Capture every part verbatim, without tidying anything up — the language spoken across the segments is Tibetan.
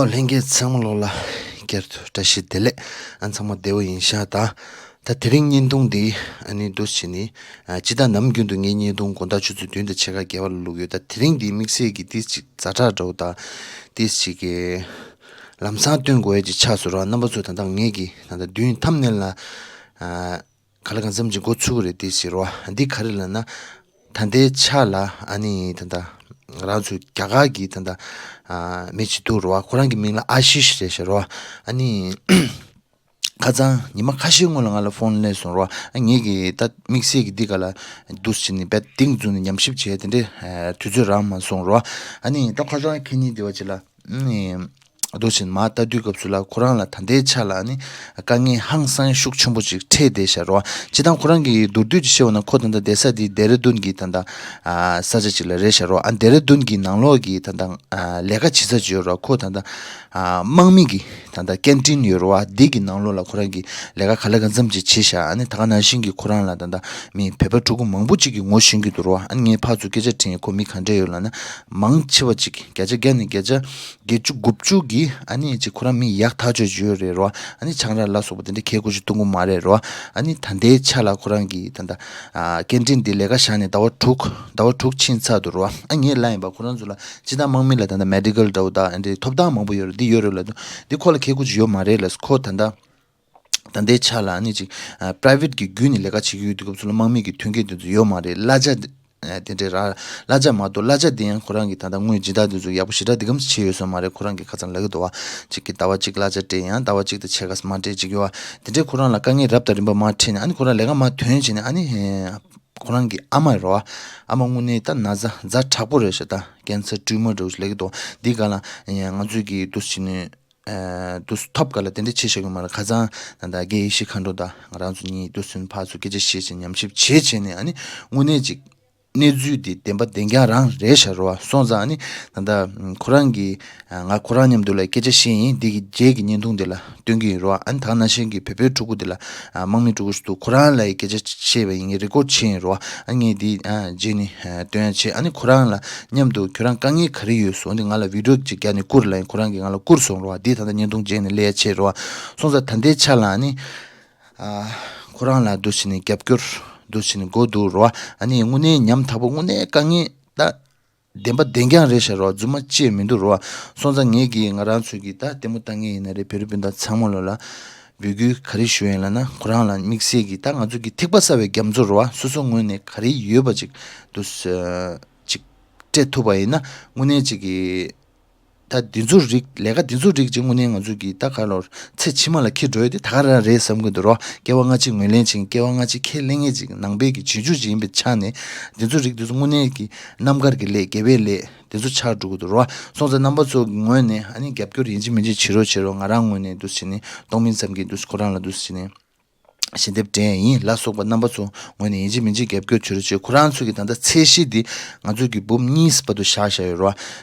ལྷན་རྒྱས་ཚང་མ་ལོག་ལ་བསྐྱར་དུ་བཀྲ་ཤིས་བདེ་ལེགས། ཨ་ཚང་མ་བདེ་བོ་ཡིན་ཤག་ད། ད་དེ་རིང་བརྙན་ཐུང་འདི་ཨ་ནི་འདུག་བྱས་ནི། ཨ་སྤྱིར་བཏང་ནམ་རྒྱུན་དུ་ངའི་བརྙན་ཐུང་དགོང་དག་ཆུ་ཚོད་བདུན་དང་ཕྱེད་ཀ་བརྒྱད་པ་ལ་བླུགས་ཡོད། ད་དེ་རིང་འདི་དམིགས་བསལ་གྱི་ཏིས་ཅིག་ཛ་དྲག་འདྲ་བོ་དང་། ཏིས་ཅིག་གི་ལམ་སང་སྟོན་དགོས་ཡ་ཅིག་ཆགས་སོང་ར། རྣམ་པ་ཚོ་ད་ལྟ་ངེད་ཀྱི་ད་ལྟ་མདུན་ཐམ་ནེལ་ལ་ཨ་ག་ལ་གང་འཚམ་ཅིག་འགོ་ཚུགས་ཀྱི་རེད་དེ་ཟེར་བ། འདི་ག་རེ་ལབ་ན། ད་ལྟའི་ཆ་ལ་ཨ་ནི་ད་ལྟ་ང་རང་ཚོའི་རྒྱ་གར་གྱི་ད་ལྟ་ཨ་མི་ཅིག་འདུག་ར། ཁོ་རང་གི་མིང་ལ་ཨ་ཤིཤ་རེད་ཟེར་ར། ཨ་ནི་ཁ་སང་ཉི་མ་ཁ་ཤས་སྔོན་ལ་ང་ལ་ཕོན་སླེབས་སོང་ར། ཨ་ངེད་ཀྱི་ད་དམིགས་བསལ་གྱི་འདི་ག་ལ་འདུག་བྱས་ནས་བད་གཏིང་བཟུང་ནས་ཉམས་ཞིབ་བྱས་དེ་འདྲའི་ཨ་དུས་ཚོད་རག་མ་སོང་ར། ཨ་ནི་ད་ཁ་སང་ཁེ་ཉིན་དེ་བ་ཅིག་ལ་ཨ་ནི། འདུག་བྱས་མར་ལྟ་དུས་སྐབས་སུ་ལ་ཁོ་རང་ལ་ད་ལྟའི་ཆ་ལ་ནི་དཀའ་ངལ་ཧང་སང་ཤུགས་ཆེན་པོ་ཅིག་འཕྲད་བསྡད་ཤག་རོ། སྤྱིར་བཏང་ཁོ་རང་གི་མདོར་བསྡུས་ཅིག་བཤད་འོ་ན་ཁོ་ད་ལྟ་བསྡད་ས་དེ་ལྡེ་ར་ལྡུན་གྱི་ད་ལྟ་ཨ་ས་ཆ་ཅིག་ལ་རེད་ཤག་རོ། ཨ་ལྡེ་ར་ལྡུན་གྱི་ནང་ལོགས་ཀྱི་ད་ལྟ་ཨ་ལས་ཀ་བྱེད་ས་ཅིག་ཡོད་རོ། ཁོ་ད་ལྟ་ཨ་དམག་མི་གི་ད་ལྟ་ཀན་ཊིན་ཡོད་རོ། ཨ་འདི་གི་ནང་ལོགས་ལ་ཁོ་རང་གི་ལས་ཀ་ག་ལ་གང་འཚམ་ཅིག་བྱེད་ཤག་ཨ་ནི་ད་ག་ནང་བཞིན་གྱི་ཁོ་རང་ལ་ད་ལྟ་མི་བོད་པ་ཕྲུ་གུ་མང་པོ་ཅིག་གིས་ངོ་ཤེས་ཀྱི་འདུག་རོ། ཨ་ནི་ངས་ཕར་ཚུར་སྐད་ཆ་དྲིས་ཡིན། ཁོ་མི་ག་འདྲས་ཡོད་ལབ་ན་མང་ཆེ་བ་ཅིག་བརྒྱ་ཆ་བརྒྱ་ནས་བརྒྱ་ཆ་བརྒྱད་ཅུ་དགུ་བཅུ་གིས་ཨ་ནི་ཅིག་ཁོ་རང་མི་ཡག་ཐག་ཆོད་ཅིག་ཡོད་རེད་རོ། ཨ་ནི་ཆང་རག་ལ་སོགས་པ་དེ་འདྲ་ཁེ་ཁུ་ཅིག་གཏོང་གི་མ་རེད་རོ། ཨ་ནི་ད་ལྟའི་ཆ་ལ་ཁོ་རང་གིས་ད་ལྟ་ཨ་ཀན་ཊིན་འདི་ལས་ཀ་བཞག་ནས་ཟླ་བ་དྲུག་ཟླ་བ་དྲུག་ཕྱིན་ཚར་འདུག་རོ། ཨ་ངས་ལབ་ཡིན་པ་ཁོ་རང་ཚོ་ལ་སྤྱིར་བཏང་དམག་མི་ལ་ད་ལྟ་མེ་ཌི་ཀལ་འདྲ་བོ་དང་ཨ་འདྲའི་ཐོབ་ཐང་མང་པོ་ཡོད་རེད། འདི་ཡོད་རེད་ལབ་འདུག་འདི་ཁོ་ལ་ཁེ་ཁུ་ཅིག་ཡོད་མ་རེད་ལབ། ཁོ་ད་ལྟ་ད་ལྟའི་ཆ་ལ་ཨ་ནི་ཅིག་ཨ་པ་རའི་ཝེ་ཊི་གི་བརྒྱུད་ནས་ལས་ཀ་བྱེད་ཀྱི་ཡོད་དུས་སྐབས་སུ་ལ་དམག་མི་གི་ཐོན་སྐྱེད་དེ་ཚོ་ཡོད་མ་རེད། གླ་ཆ་དེ་དེ་འདྲའི་རག་གླ་ཆ་མ་གཏོགས་གླ་ཆ་དེ་ཡང་ཁོ་རང་གི་ད་ལྟ་དངུལ་སྦྱིན་བདག་དེ་ཚོ་ཡག་པོ་ཞེ་དྲག་དེ་གམ་བྱེད་ཡོད་ས་མ་རེད། ཁོ་རང་གི་ཁ་སང་ལབ་ཀྱི་འདུག་བ། གཅིག་གི་ཟླ་བ་གཅིག་གླ་ཆ་སྤྲད་ཡང་ཟླ་བ་གཅིག་དང་ཕྱེད་ཀ་མ་སྤྲད་ཅིག་ཡོད་བ། དེ་འདྲའི་ཁོ་རང་ལ་དཀའ་ངལ་རབ་དང་རིམ་པ་མར་འཕྲད་ནས་ཨ་ནི་ཁོ་རང་ལས་ཀ་མར་ཐོན་བྱས་ནས་ཨ་ནི་ཁོ་རང་གི་ཨ་མ་རེད་བ། ཨ་མ་དངོས་གནས་ད་ན་ཚ་ཛ་དྲག་པོ་རེད་ཤག་ད་ཀན་སར་ཊིའུ་མར་འདྲ་བོ་ཞིག་ལབ་ཀྱི་འདུག་འདི་ག་ལ་ང་ཚོས་ཀྱི་འདུག་སེ་བྱས་ནས། ཨ་དུས་ཐོབ་ག་ལ་དེ་འདྲ་བྱེད་བཞག་གི་མ་རེད། ཁ་སང་ད་ལྟ་དགེ་ཡེ་ཤེས་མཁའ་འགྲོ་དང་ང་རང་ཚོ་གཉིས་དུས་ཚོད་ཕར་ཚུར་སྐད་ཆ་བཤད་བྱས་ཉམས་ཞིབ་བྱས་བྱས་ནས་ཨ་ནི་དངོས་གནས་ཅིག་གནས་ཚུལ་འདི་བདེན་པ་བདེན་རྐྱང་རང་རེད་ཤག་རོ། སོང་ཙང་ཨ་ནི་ད་ལྟ་ཁོ་རང་གིས་ང་ཁོ་རང་མཉམ་དུ་ལ་སྐད་ཆ་བཤད་ཡིན། འདི་གི་རྗེས་ཀྱི་བརྙན་ཐུང་འདི་ལ་སྟོན་གྱི་ཡིན་རོ། ཨ་ནི་ད་ག་ནང་བཞིན་གྱི་བོད་པའི་ཕྲུ་གུ་འདི་ལ་དམག་མི་ཕྲུ་གུ་ཞིག་འདུག་ཁོ་རང་ལ་ཡི་སྐད་ཆ་བཤད་པ་ཡིན། ངས་རེ་ཀོཌ་བྱས་ཡིན་རོ། ཨ་ངས་འདི་རྗེས་ནས་སྟོན་ཡ་བྱས། ཨ་ནི་ཁོ་རང་ལ་མཉམ་དུ་ཁྱོད་རང་དཀའ་ངལ་ག་རེ་ཡོད་སོང་འདི་ང་ལ་བི་ཌི་ཡོ་ཅིག་རྒྱག་ནས་བསྐུར་ལབ་ཡིན། ཁོ་རང་གིས་ང་ལ་བསྐུར་སོང་རོ། འདི་ད་ལྟ་བརྙན་ཐུང་རྗེས་ནས་སླེབས་ཡ་བྱས་རོ། སོང་ཙང་ད་ལྟའི་ཆ་ལ་ཨ་ནི། ཨ་ཁོ་རང་ལ་འདུག་བྱས་ནས་རྒྱབ་སྐྱོར་འདུག་བྱས་ནས་དགོས་འདུག་རོ། ཨ་ནི་དངོས་གནས་ཉམ་ཐག་པོ་དངོས་གནས་དཀའ་ངལ་ད་བདེན་པ་བདེན་རྐྱང་རེད་ཤག་རོ། རྫུན་མ་བཤད་མི་འདུག་རོ། སོང་ཙང་ངེད་ཀྱིས་ང་རང་ཚོས་ཀྱིས་ད་ལྟད་མོ་ལྟ་མཁན་ཡིན་ན་རེད། བོད་རིགས་སྤུན་ཟླ་ཚང་མ་ལོ་ལ་འབོད་སྐུལ་ག་རེ་ཞུ་ཡིན་ལབ་ན་ཁོ་རང་ལ་དམིགས་བསལ་གྱིས་ད་ང་ཚོ་གི་ཐིགས་པ་གསར་བའི་རྒྱ་མཚོ་རོ། སོ་སོ་ངོས་ནས་ག་རེ་ཡོད་པ་ཅིག་འདུག་ཅིག་སྤྲད་ཐུབ་པ་ཡིན་ན་དངོས་གནས་ཅིག་གིས། ད་འདི་ཚོ་རིགས་ལས་ཀ་འདི་ཚོ་རིགས་ཅིག་དངོས་གནས་ང་ཚོ་གི་ད་ག་ལོར་ཚེ་ཕྱི་མ་ལ་ཁྱེར་འགྲོ་ཡ་དེ་ད་ག་རང་རེད་བསམ་གི་འདུག་རོ། སྐྱེ་བ་སྔ་ཕྱི་ངོས་ལེན་བྱེད་མཁན་སྐྱེ་བ་སྔ་ཕྱི་ཁས་ལེན་མཁན་ཅིག་ནང་པའི་གི་རྗེས་འཇུག་ཅིག་ཡིན་པའི་ཆ་ནས་འདི་ཚོ་རིགས་འདི་ཚོ་དངོས་གནས་ཀྱི་རྣམ་དཀར་གྱི་ལས་དགེ་བའི་ལས་འདི་ཚོ་ཆགས་འགྲོ་གི་འདུག་རོ། སོང་ཙང་རྣམ་པ་ཚོ་གི་ངོས་ནས་ཨ་ནི་རྒྱབ་སྐྱོར་ཡིན་གཅིག་མིན་གཅིག་བྱེད་རོགས་བྱེད་རོགས། ང་རང་ངོས་ནས་འདུག་སེ་བྱས་ནས་གཏོང་མིན་ཙམ་གྱིས་འདུག་སེ་ཁོ་རང་ལ་འདུག་སེ་བྱས་ནས། ཞལ་འདེབས་སྤྲད་ཡིན་ལ་སོགས་པ་རྣམ་པ་ཚོ་ངོས་ནས་ཡིན་གཅིག་མིན་གཅིག་རྒྱབ་སྐྱོར་བྱེད་རོགས་བྱེད། ཁོ་རང་ཚོ་གིས་ད་ལྟ་ཚད་གཞི་འདི་ང་ཚོ་གི་འབུམ་གཉིས་བར་དུ་བཞག་བཞག་ཡོད་རོ།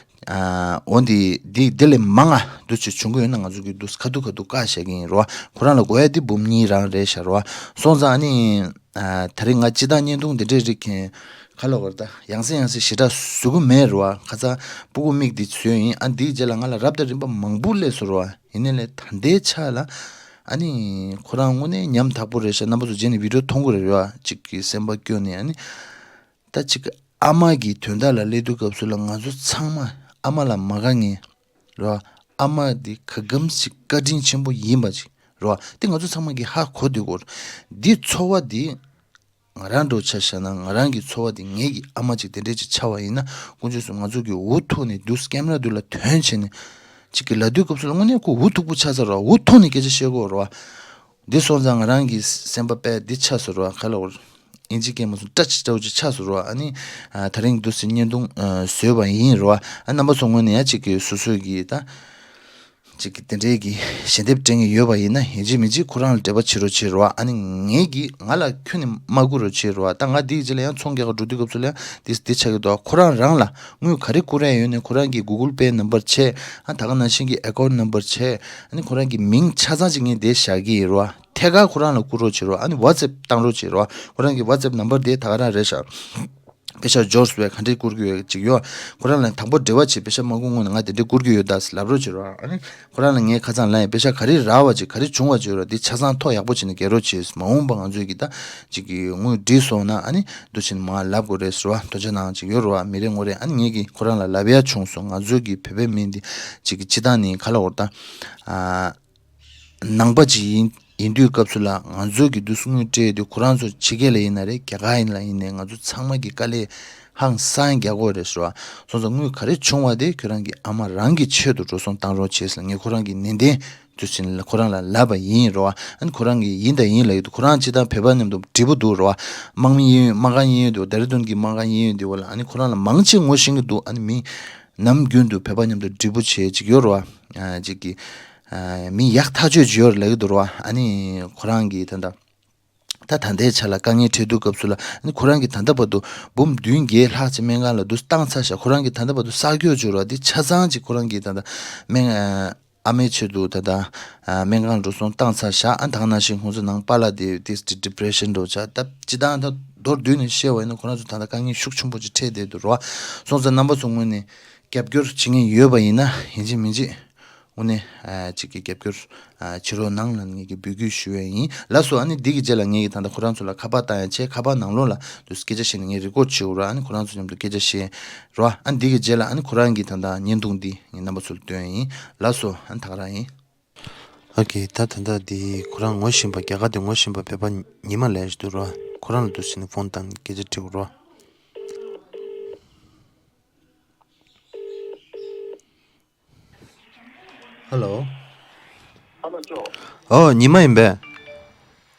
ཨ་འོ་འདི་འདི་འདི་ལས་མང་ང་འདུག་ཅིག་བྱུང་གི་ཡོད་ན་ང་ཚོ་གི་འདུག་ཁ་ཐུག་ཁ་ཐུག་བཀག་བཞག་གི་ཡིན་རོ། ཁོ་རང་ལ་དགོས་ཡ་འདི་འབུམ་གཉིས་རང་རེད་བཞག་རོ། སོང་ཙང་ཨ་ནི་ཨ་ད་རེས་ང་སྤྱིར་བཏང་བརྙན་ཐུང་འདི་འདྲའི་རིགས་མཁན་ག་ལ་བར་ད་ཡང་སེ་ཡང་སེ་ཞེ་དྲག་བཟོ་གི་མེད་རོ། ཁ་སང་སྤུ་གུ་མིག་འདི་བཟོས་ཡིན། ཨ་འདིའི་རྗེས་ལ་ང་ལ་རབ་དང་རིམ་པ་མང་པོ་སླེབས་སོང་རོ། ཡིན་ནའི་ལས་ད་ལྟའི་ཆ་ལ་ཨ་ནི་ཁོ་རང་དངོས་གནས་ཉམ་ཐག་པོ་རེད་ཤག་རྣམ་པ་ཚོ་རྗེས་ནས་བི་ཌི་ཡོ་མཐོང་གི་རེད་ར། གཅིག་གི་སེམས་པ་སྐྱོ་ནས་ཨ་ནི་ད་གཅིག་གི་ཨ་མ་གི་དོན་དག་ལ་སླེབས་དུས་སྐབས་སུ་ལ་ང་ཚོ་ཚང་མ་ཨ་མ་ལ་མ་དགའ་མཁན་ར། ཨ་མ་འདི་ག་གམ་ཞིག་བཀའ་དྲིན་ཆེན་པོ་ཡིན་པ་ཅིག་ར། དེ་ང་ཚོ་ཚང་མ་གི་ཧ་གོ་བསྡད་ཡོད་རེད། འདི་ཚོར་བ་འདི། ང་རང་འདྲ་བོ་ཆ་བཞག་ན་ང་རང་གི་ཚོར་བ་དེ་ངེད་ཀྱི་ཨ་མ་ཅིག་དེ་འདྲས་ཅིག་ཆགས་པ་ཡིན་ན་དཀོན་མཆོག་གསུམ་ང་ཚོ་གི་འུ་ཐུག་ནས་འདུག་ཀེམ་ར་འདུག་ལ་ཐོན་བྱས་ནས་ཅིག་གི་ལབ་དུས་སྐབས་སུ་ལ་དངོས་གནས་ཁོ་འུ་ཐུག་པོ་ཆགས་ཚར་ར། འུ་ཐུག་ནས་སྐད་ཆ་བཤད་དགོས་ར། འདི་སོང་ཙང་ང་རང་གི་སེམས་པ་དཔེ་འདི་ཆགས་སོང་ར། ག་ལ་བར་ཨིན་ཇི་སྐད་མ་སོང་སྐྲ་ཅིག་འདྲ་བོ་ཅིག་ཆགས་སོང་ར། ཨ་ནི་ཨ་ད་རིང་འདུག་སེ་བརྙན་ཐུང་ཨ་བཟོས་པ་ཡིན་ར། ཨ་རྣམ་པ་ཚོ་ངོས་ནས་ཡ་ཅིག་གི་སོ་སོའི་གི་ད། ཅིག་གི་དེ་འདྲའི་གི་ཞལ་འདེབས་སྤྲད་མཁན་ཡོད་པ་ཡིན་ན་ཡིན་གཅིག་མིན་གཅིག་ཁོ་རང་ལ་འབྲེལ་བ་བྱེད་རོགས་བྱེད་རོགས། ཨ་ནི་ངེད་ཀྱིས་ང་ལ་ཁྱོན་ནས་མ་བསྐུར་རོགས་བྱེད་རོགས། ད་ང་འདིའི་རྗེས་ལ་ཡང་ཚོང་རྒྱག་ག་འགྲོ་དུས་སྐབས་སུ་ལ་ཡང་འདི་འདི་ཆགས་ཀྱི་འདུག་ཁོ་རང་རང་ལ་དངུལ་ག་རེ་བསྐུར་ཡ་ཡོད་ནས་ཁོ་རང་གི་གུ་གུལ་པེ་ནམ་བར་བྱས། ཨ་ད་ག་ནང་བཞིན་གྱི་ཨེ་ཀའུན་ཊི་ནམ་བར་བྱས། ཨ་ནི་ཁོ་རང་གི་མིང་ཆ་ཚང་ཅིག་ངས་འདིར་བཞག་གི་ཡིན་རོགས། ཐད་ཀར་ཁོ་རང་ལ་བསྐུར་རོགས་བྱེད་རོགས། ཨ་ནི་ཝ་ཊི་སེབ་བཏང་རོགས་བྱེད་རོགས། ཁོ་རང་གི་ཝ་ཊི་སེབ་ནམ་བར་དེ་ད་ག་རང་རེད་ཤག་པེ་ཤག་འབྱོར་སོང་བས་ག་འདྲས་བསྐུར་གྱི་ཡོད་ཅིག་ཡོད། ཁོ་རང་ལ་དང་པོ་འབྲེལ་བ་བྱེད། པེ་ཤག་མ་བསྐུར་སྔོན་ནས་ང་དེ་འདྲས་བསྐུར་གྱི་ཡོད་ད་ཟེར་ལབ་རོགས་བྱེད་རོགས། ཨ་ནི་ཁོ་རང་ལ་ངས་ཁ་སང་ལབ་ཡིན། པེ་ཤག་ག་རེ་རག་པ་ཅིག་ག་རེ་བྱུང་བ་ཅིག་ཡོད་ར། འདི་ཆ་ཚང་ཐོ་ཡག་པོ་བྱས་ནས་རྒྱག་རོགས་བྱེད། མ་འོངས་པ་ང་ཚོས་ཀྱི་ད་ཅིག་གི་དངུལ་བསྒྲིལ་སོང་ན་ཨ་ནི་འདུག་བྱས་ནས་མར་ལབ་དགོས་རེད་ཟེར་བ། དོ་ཅག་ནང་ཅིག་ཡོད་རེད་བ། མི་རེ་ངོ་རེ། ཨ་ནི་ངས་ཀྱི་ཁོ་རང་ལ་ལབ་ཡ་བྱུང་སོང་། ང་ཚོའི་གི་བོད་པའི་མི་འདི་ཅིག་གི་སྤྱི་བཏང་ནས་ག་ལབ་དགོས་རེད་ད། ཨ། ནང་པ་ཅིག་ཡིན་ཡིན་དུས་སྐབས་སུ་ལ་ང་ཚོས་ཀྱི་དུས་སུ་དངུལ་སྤྲད་དུས་ཁོ་རང་ཚོ་ཕྱི་རྒྱལ་ལ་ཡིན་ན་རེད། རྒྱ་གར་ཡིན་ལ་ཡིན་ནའི་ང་ཚོ་ཚང་མ་གི་དཀའ་ལས་ཧང་སང་རྒྱག་དགོས་རེད་ཟེར་བ། སོང་ཙང་དངུལ་ག་རེ་བྱུང་བ་དེ་ཁྱོད་རང་གི་ཨ་མ་རང་གི་ཆེད་དུ་འགྲོ་སོང་བཏང་རོགས་བྱེད་ཟེར་ངས་ཁོ་རང་གི་ནན་ཏན་དུས་ཕྱིན་ལ་ཁོ་རང་ལ་ལབ་པ་ཡིན་རོ། ཨ་ནི་ཁོ་རང་གི་ཡིན་དང་ཡིན་ལབ་ཡོད་དུས་ཁོ་རང་སྤྱི་བཏང་བོད་པ་མཉམ་དུ་འབྲེལ་པོ་འདུག་རོ། དམག་མི་ཡིན་དམག་ཁང་ཡིན་ཡོད་དུས་ལྡེ་ར་ལྡུན་གྱི་དམག་ཁང་ཡིན་ཡོད་དུས་བ་ལ་ཨ་ནི་ཁོ་རང་ལ་མང་ཆེ་ངོ་ཤེས་ཀྱི་འདུག་ཨ་ནི་མི་ནམ་རྒྱུན་དུ་བོད་པ་མཉམ་དུ་འབྲེལ་པོ་བྱེད་ཅིག་ཡོད་རོ། ཨ་ཅིག་གི་ཨ་མི་ཡག་ཐག་ཆོད་ཅིག་ཡོད་རེད་ལབ་ཀྱི་འདུག་རོ། ཨ་ནི་ཁོ་རང་གིས་ད་ལྟ་ད་ད་ལྟའི་ཆ་ལ་དཀའ་ངལ་འཕྲད་དུས་སྐབས་སུ་ལ་ཨ་ནི་ཁོ་རང་གིས་ད་ལྟ་བར་དུ་འབུམ་བདུན་བརྒྱད་ལྷག་ཅིག་སྨན་ཁང་ལ་དུ་བཏང་ཚར་ཤག་ཁོ་རང་གིས་ད་ལྟ་བར་དུ་གསར་སྐྱོར་བྱོས་རོ། འདི་ཆ་ཚང་ཅིག་ཁོ་རང་གིས་ད་ལྟ་སྨན་ཨ་མའི་ཆེད་དུ་ད་ལྟ་ཨ་སྨན་ཁང་འགྲོ་སོང་བཏང་ཚར་ཤག་ཨ་ད་ག་ནང་བཞིན་ཁོང་ཚོ་ནང་པཱ་ལགས་དེ་ཏིས་ཏི་ཌི་པི་རེ་ཤན་འགྲོ་ཆགས་ད་སྤྱི་བཏང་ད་མདོར་བསྡུས་ནས་བཤད་པ་ཡིན་ན་ཁོ་རང་ཚོ་ད་ལྟ་དཀའ་ངལ་ཤུགས་ཆེན་པོ་ཅིག་འཕྲད་བསྡད་འདུག་རོ། སོང་ཙང་རྣམ་པ་ཚོ་ངོས་ནས་རྒྱབ་སྐྱོར་བྱེད་མཁན་ཡོད་པ་ཡིན་ན་ཡིན་གཅིག་མིན་གཅིག་དངོས་གནས་ཨ་ཅིག་གི་རྒྱབ་སྐྱོར་ཨ་བྱེད་རོགས་གནང་ལབ་ངས་ཀྱི་འབོད་སྐུལ་ཞུ་ཡས་ཡིན། ལགས་སོ། ཨ་ནི་འདི་གི་རྗེས་ལ་ངས་ཀྱི་ད་ལྟ་ཁོ་རང་ཚོ་ལ་ཁ་པར་བཏང་ཡ་བྱས། ཁ་པར་ནང་ལོགས་ལ་དུ་སྐད་ཆ་བཤད་ནས་ངས་རི་ཀོཌ་བྱེད་འོ་ར། ཨ་ནི་ཁོ་རང་ཚོ་མཉམ་དུ་སྐད་ཆ་བཤད་རོ། ཨ་ནི་འདི་གི་རྗེས་ལ་ཨ་ནི་ཁོ་རང་གི་ད་ལྟ་བརྙན་ཐུང་འདི་ངས་རྣམ་པ་ཚོ་ལ་སྟོན་ཡིན། ལགས་སོ། ཨ་ནི་ད་ག་རང་ཡིན། ཨོ་ཁེ། ད་ད་ལྟ་འདི་ཁོ་རང་ངོ་ཤེས་པ་རྒྱ་གར་འདི་ངོ་ཤེས་པ་བོད་པ་ཉི་མ་ལས་ཞིག་འདུག་རོ། ཁོ་རང་ལ་དུ་བྱས་ནས་ཕོན་བཏང་སྐད་ཆ་དྲི་འོ་རོ། ཧ་ལོ། ཧ་ལོ་ཅོ། ཨོ་ཉི་མ་ཡིན་པས།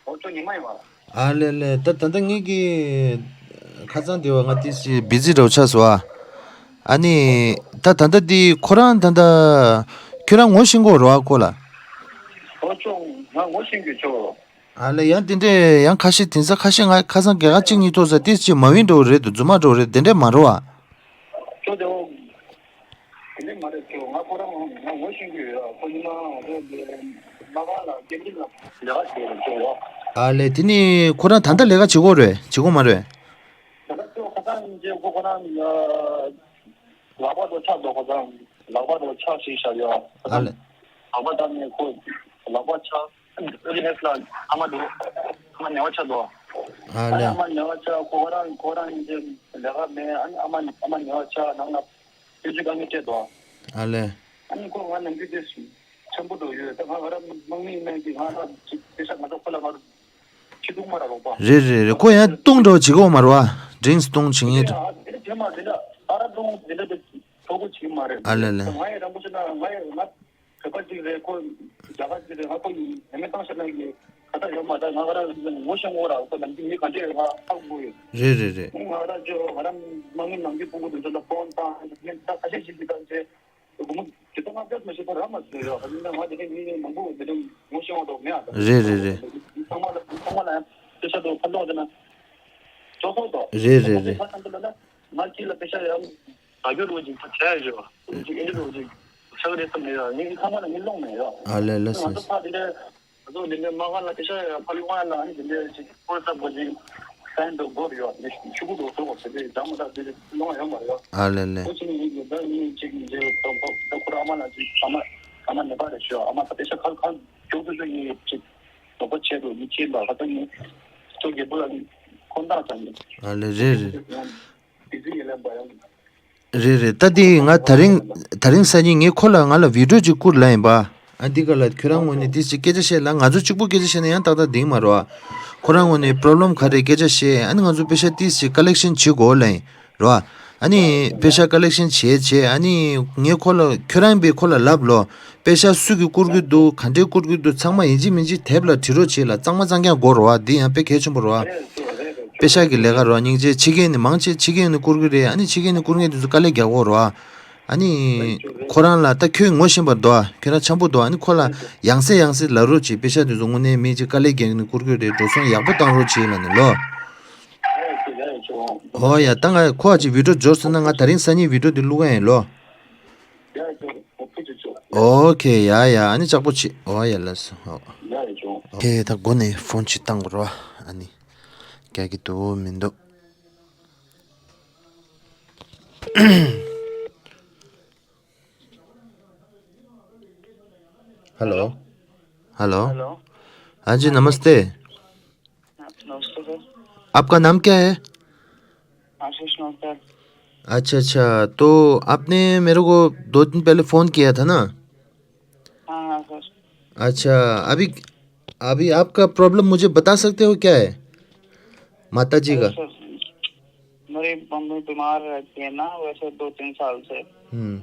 ཨོ་ཅོ་ཉི་མ་ཡིན་པ། ཨ་ལེ་ལེ། ད་ད་ལྟ་ངེད་ཀྱི་ཁ་སང་དེ་བ་ང་ཏི་སི་བི་ཛི་འདྲ་བོ་ཆགས་སོང་ཨ། ཨ་ནི་ད་ད་ལྟ་འདི་ཁོ་རང་ད་ལྟ་ཁྱོད་རང་ངོ་ཤེས་ཀྱི་ཡོད་རེད་བ་ཁོ་ལ། ཨོ་ཅོ་ང་ངོ་ཤེས་ཀྱི་ཅོ། ཨ་ལེ། ཡང་དེ་འདྲས་ཡང་ཁ་ཤས་དེང་སང་ཁ་ཤས་ང་ཁ་སང་སྐྱེས་སྐར་གཅིག་གཉིས་ཐོག་ས་ཏི་སི་ཅིག་མ་བིན་འདྲ་བོ་རེད་འདུག་རྫུན་མ་འདྲ་བོ་རེད། དེ་འདྲས་མ་རེད་བ། ཅོ་དེ་འོ། དེ་འདྲས་མ་རེད་ཅོ། ང་ཁོ་རང་ང་ངོ་ཤེས་ཀྱི་ཡོད། ཁོ་ཉི་མ་ང་ཚོ་དེ་མ་ག་ལ་སྐད་འཕྲིན་ལ་ལས་ཀ་བྱེད་ཅོ་ཡོད། ཨ་ལེ། དེ་ནི་ཁོ་རང་ད་ལྟ་ལས་ཀ་བྱེད་ཀྱི་ཡོད་རེད་བྱེད་ཀྱི་ཡོད་མ་རེད། ད་ལྟ་ཅོ་ཁ་སང་ཉིན་ཅེ་ཁོ་ཁོ་རང་ལག་པ་དོ་ཆག་དོ་ཁོ་རང་ལག་པ་དོ་ཆག་ཞིག་བཞག་ཡོད། ཨ་ལེ། ལག་པ་བཏང་ནས་ཁོ་ལག་པ་ཆག་ཨ་ནི་ཨ་རི་ནེས་ལ་ཨ་མ་འདུག་ཨ་མ་ཉལ་བ་ཆགས་འདུག་ཨ་ཨ་ནི་ལེ། ཨ་མ་ཉལ་བ་ཆགས་ཁོ་ཁོ་རང་ཁོ་རང་ཡིན་ཏེ་ལས་ཀ་མེད། ཨ་ནི་ཨ་མ་ཨ་མ་ཉལ་བ་ཆགས་ནང་ལ་སྐྱོན་བརྗོད་དཀའ་ངལ་སྤྲད་འདུག་ཨ་ལེ། ཨ་ནི་ཁོ་ང་ནམ་རྒྱུན་དེ་ཆེན་པོ་འགྲོ་ཡོད། ད་ང་ང་རང་དམག་མི་ཡིན་ནའི་ང་རང་ཅིག་པེ་ཤག་ང་ཚོ་ཁོ་ལ་ང་ཁྱི་ཐུག་མ་ར་རོགས་པ། རེད་རེད་རེད། ཁོ་ཡང་བཏུང་འདྲ་བོ་བྱེད་ཀྱི་ཡོད་མ་རེད་བ། ཌི་རིང་སི་བཏུང་བྱེད་མཁན་འདྲ། དེ་འདྲ་བྱེད་མ་རེད་ལ་ཨ་ར་བཏུང་དེ་འདྲ་དེ་ཐོ་གོ་བྱེད་མ་རེད། ཨ་ལེ་ལེ། ང་ཡི་རང་པོ་ཆེ་ན་ང་ཡི་ང་བོད་པ་ཅིག་རེད། ཁོ་རྒྱ་གར་ཅིག་རེད། ང་ཁོ་ཡིན་ཡ་མེད་བཏང་ཤེས་ན་ཡི་ཁ་ད་ཡོད་མ་ད་ང་ང་རང་ངོ་ཤེས་ངོ་ར་ཁོ་ནམ་རྒྱུན་མི་ག་འདྲས་ང་ཧ་གོ་ཡོད། རེད་རེད་རེད། ང་རང་ཅོ་ང་རང་དམག་མི་ནམ་རྒྱུན་ཕྲུ་གུ་དེ་ཚོ་ལ་ཕོན་བཏང་ད་ཁ་ཤས་ཤིག་གིས་བཏང་ཚེ། སྒོར་མོ་ཇི་ལྟར་ང་བལྟས་མ་ཤེས་པར་ར་མ་ཟེར་ཡོད། ཨ་ནི་ང་དེ་ནས་མི་མང་པོ་དེ་ནས་ངོ་ཤེས་པ་དང་མེད་ཨ། རེད་རེད་རེད། ཚང་མ་ལ་ཚང་མ་ལ་ཡང་སྐད་ཆ་དང་ཁ་ལོག་དེ་ན་ཅོག་ཙོག་དང་། རེད་རེད་རེད། ཁ་སང་དེ་ལ་ན་ང་ཁྱེད་ལ་སྐད་ཆ་ཡང་ད་རྒྱུ་རོ་ཅིག་ད་བྱས་ཡོད་ཅིག་ཨེ་འདྲ་རོ་ཅིག་ཆགས་རེད་བསམ་མེད་ཡ། ངས་ཚང་མ་ལ་ངས་ལོང་མེད་ཡ། ཨ་ལེ་ལེ་ང་ཚོ་ཕ་དེ་ནས། ང་ཚོ་འདི་འདྲའི་དམག་སྒར་ལ་སྐད་ཆ་ཡང་ཕར་ཡོང་བ་ལ་ཨ་ནི་འདི་འདྲའི་ཅིག་ཧོ་ཝ་ཊི་སེབ་གི་ཅིག་སེན་ཌི་དགོས་རེད་ཡོད། འདི་ཤུ་གུ་འགྲོ་སོང་བ་དེ་འདྲའི་འདྲ་མི་འདྲ་དེ་འདྲའི་སློང་ཡོད་མ་རེད་ཡོད། ཨ་ལེ་ལེ། ཨོ་ཅི་ནི་ཡིན་གྱི་ད་ངས་ཅིག་འདི་ད་ཁོ་རང་ཨ་མ་ལ་ཅིག་ཨ་མ་ཨ་མ་ནད་པ་རེད་ཤོད། ཨ་མ་ད་སྐད་ཆ་ག་ག་མགྱོགས་དུ་ཤོད་ངས་ཅིག་དོགས་པ་བྱས་འགྲོ་མི་ཅིག་ལ་ཁ་ད་ངས་ཁྱོད་རྒྱལ་པོ་ལ་ཁོ་འདག་ཙང་ངས། ཨ་ལེ་རེད་རེད། དེ་ཚོ་ཡིན་ལ་འབའ་ཡང་། རེད་རེད། ད་འདི་ང་ད་རིང་ད་རིང་སང་ཉིན་ངས་ཁོ་ལ་ང་ལ་བི་ཌི་ཡོ་ཅིག་བསྐུར་ལབ་ཡིན་པ། ཨ་འདི་ག་ལ་ཁྱོད་རང་ངོས་ནས་ཏིས་ཅིག་སྐད་ཆ་བཤད་ལ། ང་ཚོ་གཅིག་པུ་སྐད་ཆ་བཤད་ན་ཡང་ཏག་ཏག་འགྲིག་མ་རེད་བ། ཁོ་རང་ངོས་ནས་པོ་རོབ་ལེམ་ག་རེ་སྐད་ཆ་བཤད། ཨ་ནི་ང་ཚོ་པེ་ཤག་ཏིས་ཅིག་ཀ་ལེག་ཤན་བྱེད་དགོས་ལབ་ཡིན་རེད་བ། ཨ་ནི་པེ་ཤག་ཀ་ལེག་ཤན་བྱས་བྱས་ཨ་ནི་ངས་ཁོ་ལ་ཁྱོད་རང་པས་ཁོ་ལ་ལབ་ལོ། པེ་ཤག་སུ་གིས་བསྐུར་གི་འདུག་ག་འདྲས་བསྐུར་གི་འདུག་ཚང་མ་ཡིན་གཅིག་མིན་གཅིག་དེབ་ལ་བྲིས་རོགས་བྱེད་ལ། གཙང་མ་གཙང་རྐྱང་དགོས་རེད་བ། འདི་ཡང་དཔེ་གལ་ཆེན་པོ་རེད་བ། པེ་ཤག་གི་ལས་ཀ་རོ། སྙིང་རྗེ། ཕྱི་རྒྱལ་ནས་མང་ཆེ་ཕྱི་རྒྱལ་ནས་བསྐུར་གི་རེད། ཨ་ནི་ཕྱི་རྒྱལ་ནས་བསྐུར་མཁན་དེ་ཚོ་དཀའ་ལས་རྒྱག་གོ་རོ། ཨ་ནི་ཁོ་རང་ལ་ད་ཁྱོད་ངོ་ཤེས་པ་འདུག་ཨ་ཁྱོད་རང་འཆམ་པོ་འདུག་ཨ་ནི་ཁོ་ལ་ཡང་སེ་ཡང་སེ་ལབ་རོགས་གྱིས། པེ་ཤག་དེ་ཚོ་དངོས་གནས་མི་ཅིག་དཀའ་ལས་རྒྱག་ནས་བསྐུར་གི་རེད། འགྲོ་སོང་ཡག་པོ་བཏང་རོགས་གྱིས་ལབ་ནས་ལོ། ཨོ་ཡ། ད་ང་ཁོ་ཨ་ཅིག་བི་ཌི་ཡོ་འབྱོར་སོང་ན་ང་ད་རིང་སང་ཉིན་བི་ཌི་ཡོ་དེ་བླུག་ག་ཡིན་ལོ། ཨོ་ཁེ། ཡ་ཡ། ཨ་ནི་ལྕགས་པོ་བྱེད། ཨོ་ཡ། ལགས་སོ། ཨོ་ཁེ། ད་སྒོ་ནས་ཕོན་ཅིག་བཏང་དགོས་རོ། ཨ་ནི་རྒྱག་གི་འདུག་མི་འདུག hello. Hello. Hello. हाँ जी, नमस्ते। नमस्ते सर। आपका नाम क्या है? आशीष नौकर। अच्छा, अच्छा, तो आपने मेरे को दो दिन पहले फ़ोन किया था ना? हाँ, हाँ सर। अच्छा, अभी, अभी आपका प्रॉब्लम मुझे बता सकते हो क्या है? माता जी अरे का। सर, मेरी मम्मी बीमार रहती है ना, वैसे दो तीन साल से। हम्म।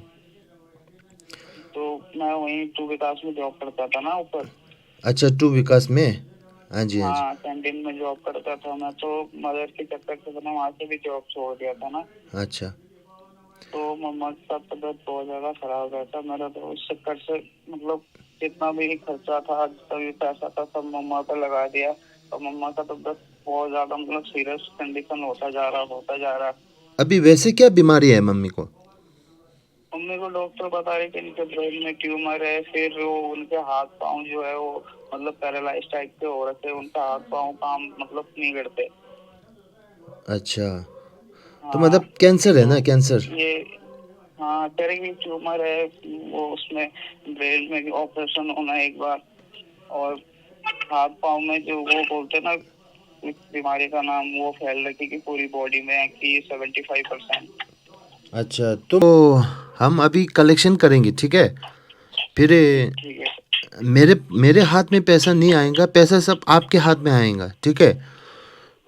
तो मैं वहीं टू विकास में जॉब करता था ना ऊपर। अच्छा, टू विकास में। हाँ जी, हाँ जी। हाँ, कैंटीन में जॉब करता था मैं, तो मदर के चक्कर से मैंने वहाँ से भी जॉब छोड़ दिया था ना। अच्छा। तो मम्मा का तबीयत बहुत ज़्यादा ख़राब रहता मेरा, तो उस चक्कर से, मतलब, जितना भी खर्चा था, जितना भी पैसा था, सब मम्मा पे लगा दिया। और मम्मा का तबीयत बहुत ज़्यादा, मतलब, सीरियस कंडीशन होता जा रहा, होता जा रहा। अभी वैसे क्या बीमारी है मम्मी को? मम्मी को डॉक्टर बता रहे कि इनके ब्रेन में ट्यूमर है, फिर वो उनके हाथ पाँव जो है वो, मतलब, पैरालाइज टाइप के हो रखे हैं, उनका हाथ पाँव काम, मतलब, नहीं करते। अच्छा, तो हाँ। मतलब कैंसर है ना, तो कैंसर? ये, हाँ, कह रहे कि ट्यूमर है, वो उसमें ब्रेन में भी ऑपरेशन होना है एक बार, और हाथ पाँव में जो वो बोलते हैं ना, उस बीमारी का नाम वो फैल रखी कि पूरी बॉडी में कि सेवेंटी फ़ाइव परसेंट। अच्छा, तो हम अभी कलेक्शन करेंगे, ठीक है? फिर ठीक है। मेरे, मेरे हाथ में पैसा नहीं आएगा, पैसा सब आपके हाथ में आएगा, ठीक है?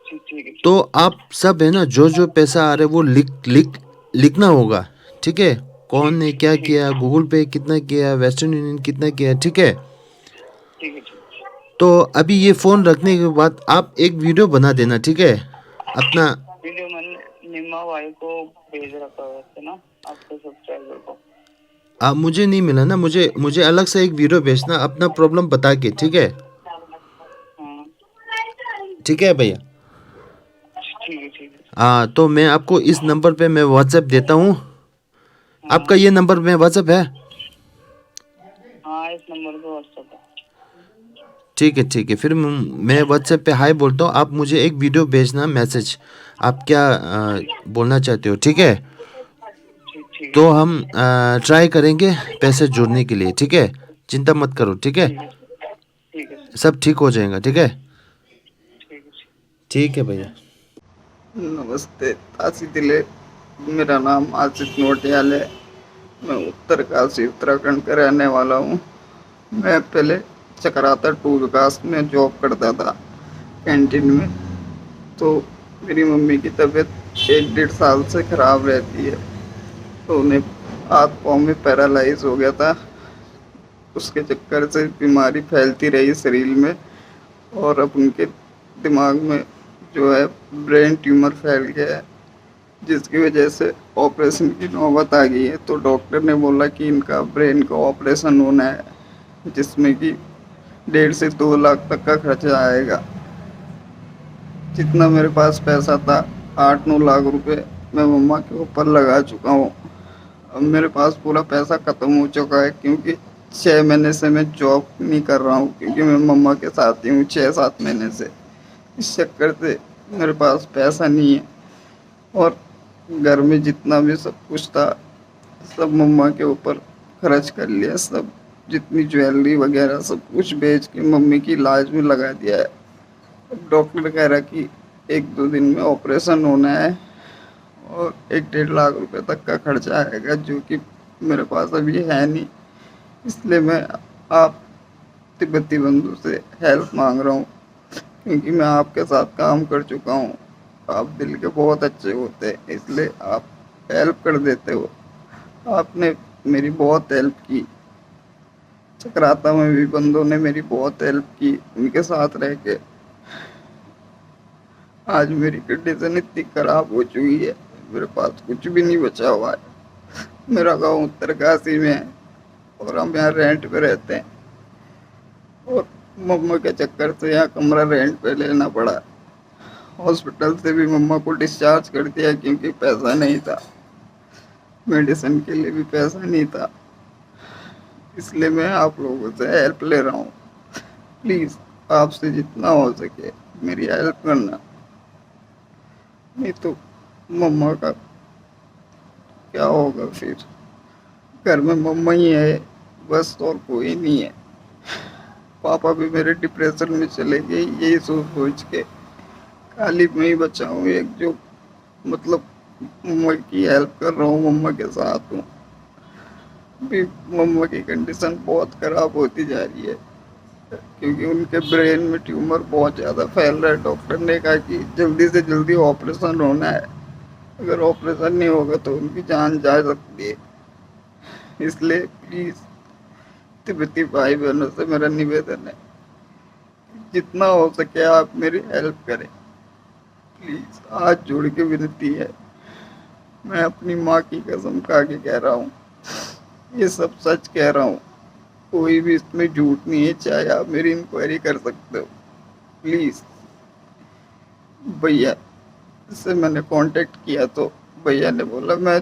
ठीक, ठीक है। तो आप सब है ना, जो जो पैसा आ रहा है वो लिख, लिख, लिखना होगा, ठीक है? कौन ने क्या ठीक। किया, गूगल पे कितना किया, वेस्टर्न यूनियन कितना किया, ठीक है? ठीक है, ठीक। तो अभी ये फ़ोन रखने के बाद आप एक वीडियो बना देना, ठीक है? अपना वीडियो मैंने निम्मा भाई को भेज रखा है वैसे ना, आपके सब्सक्राइबर को। आप, मुझे नहीं मिला ना, मुझे, मुझे अलग से एक वीडियो भेजना अपना प्रॉब्लम बता के, ठीक है? हाँ। ठीक है भैया। ठीक है, ठीक है। हाँ, तो मैं आपको इस नंबर पे मैं WhatsApp देता हूँ। आपका ये नंबर में WhatsApp है? हाँ, इस नंबर पे WhatsApp है। ठीक है, ठीक है। फिर म-, मैं WhatsApp पे हाय बोलता हूँ, आप मुझे एक वीडियो भेजना, मैसेज, आप क्या, अ, बोलना चाहते हो, ठीक है? ठीक, ठीक है। तो हम, अ, ट्राई करेंगे पैसे जोड़ने के लिए, ठीक है? चिंता मत करो, ठीक है? ठीक है, ठीक है सर। सब ठीक हो जाएगा, ठीक है? ठीक है सर। ठीक है भैया। नमस्ते तासी दिले, मेरा नाम आसिफ नोटियाल है। मैं उत्तरकाशी, उत्तराखंड का रहने वाला हूँ। मैं पहले चक्राता टू विकास में जॉब करता था, कैंटीन में। तो मेरी मम्मी की तबीयत एक डेढ़ साल से ख़राब रहती है, तो उन्हें हाथ पाँव में पैरालाइज हो गया था। उसके चक्कर से बीमारी फैलती रही शरीर में, और अब उनके दिमाग में जो है, ब्रेन ट्यूमर फैल गया है, जिसकी वजह से ऑपरेशन की नौबत आ गई है। तो डॉक्टर ने बोला कि इनका ब्रेन का ऑपरेशन होना है, जिसमें कि डेढ़ से दो लाख तक का खर्चा आएगा। जितना मेरे पास पैसा था, आठ नौ लाख रुपए, मैं मम्मा के ऊपर लगा चुका हूँ। अब मेरे पास पूरा पैसा ख़त्म हो चुका है, क्योंकि छः महीने से मैं जॉब नहीं कर रहा हूँ, क्योंकि मैं मम्मा के साथ ही हूँ छः सात महीने से। इस चक्कर से मेरे पास पैसा नहीं है, और घर में जितना भी सब कुछ था, सब मम्मा के ऊपर खर्च कर लिया। सब, जितनी ज्वेलरी वगैरह, सब कुछ बेच के मम्मी की इलाज में लगा दिया है। अब डॉक्टर कह रहा कि एक दो दिन में ऑपरेशन होना है, और एक डेढ़ लाख रुपए तक का खर्चा आएगा, जो कि मेरे पास अभी है नहीं। इसलिए मैं आप तिब्बती बंधु से हेल्प मांग रहा हूँ, क्योंकि मैं आपके साथ काम कर चुका हूँ। आप दिल के बहुत अच्छे होते हैं, इसलिए आप हेल्प कर देते हो। आपने मेरी बहुत हेल्प की। चक्राता में भी बंदों ने मेरी बहुत हेल्प की, उनके साथ रह के। आज मेरी कंडीशन इतनी ख़राब हो चुकी है, मेरे पास कुछ भी नहीं बचा हुआ है। मेरा गांव उत्तरकाशी में है, और हम यहाँ रेंट पे रहते हैं, और मम्मा के चक्कर से यहाँ कमरा रेंट पे लेना पड़ा। हॉस्पिटल से भी मम्मा को डिस्चार्ज कर दिया, क्योंकि पैसा नहीं था, मेडिसिन के लिए भी पैसा नहीं था। इसलिए मैं आप लोगों से हेल्प ले रहा हूँ। प्लीज़, आपसे जितना हो सके मेरी हेल्प करना, नहीं तो मम्मा का क्या होगा फिर? घर में मम्मा ही है बस, और कोई नहीं है। पापा भी मेरे डिप्रेशन में चले गए, यही सोच सोच के। खाली मैं ही बचा हूँ एक, जो मतलब मम्मा की हेल्प कर रहा हूँ, मम्मा के साथ हूँ। अभी मम्मा की कंडीशन बहुत ख़राब होती जा रही है, क्योंकि उनके ब्रेन में ट्यूमर बहुत ज़्यादा फैल रहा है। डॉक्टर ने कहा कि जल्दी से जल्दी ऑपरेशन होना है, अगर ऑपरेशन नहीं होगा तो उनकी जान जा सकती है। इसलिए प्लीज़, तिब्बती भाई बहनों से मेरा निवेदन है, जितना हो सके आप मेरी हेल्प करें। प्लीज़, हाथ जोड़ के विनती है, मैं अपनी माँ की कसम खा के कह रहा हूँ, ये सब सच कह रहा हूँ, कोई भी इसमें झूठ नहीं है। चाहे आप मेरी इंक्वायरी कर सकते हो। प्लीज़। भैया से मैंने कांटेक्ट किया तो भैया ने बोला, मैं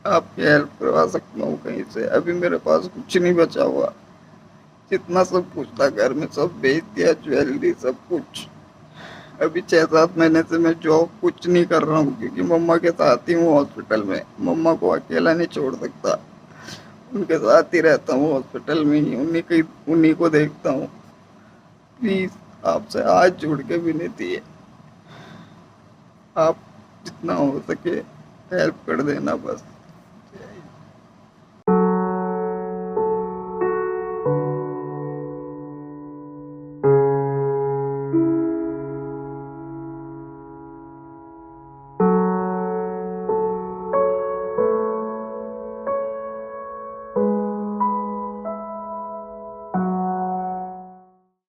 आपकी हेल्प करवा सकता हूँ कहीं से। अभी मेरे पास कुछ नहीं बचा हुआ, जितना सब कुछ था घर में सब बेच दिया, ज्वेलरी सब कुछ। अभी छः सात महीने से मैं जॉब कुछ नहीं कर रहा हूँ, क्योंकि मम्मा के साथ ही हूँ हॉस्पिटल में। मम्मा को अकेला नहीं छोड़ सकता, उनके साथ ही रहता हूँ हॉस्पिटल में ही, उन्हीं की उन्हीं को देखता हूँ। प्लीज़, आपसे हाथ जोड़ के विनती है, आप जितना हो सके हेल्प कर देना बस।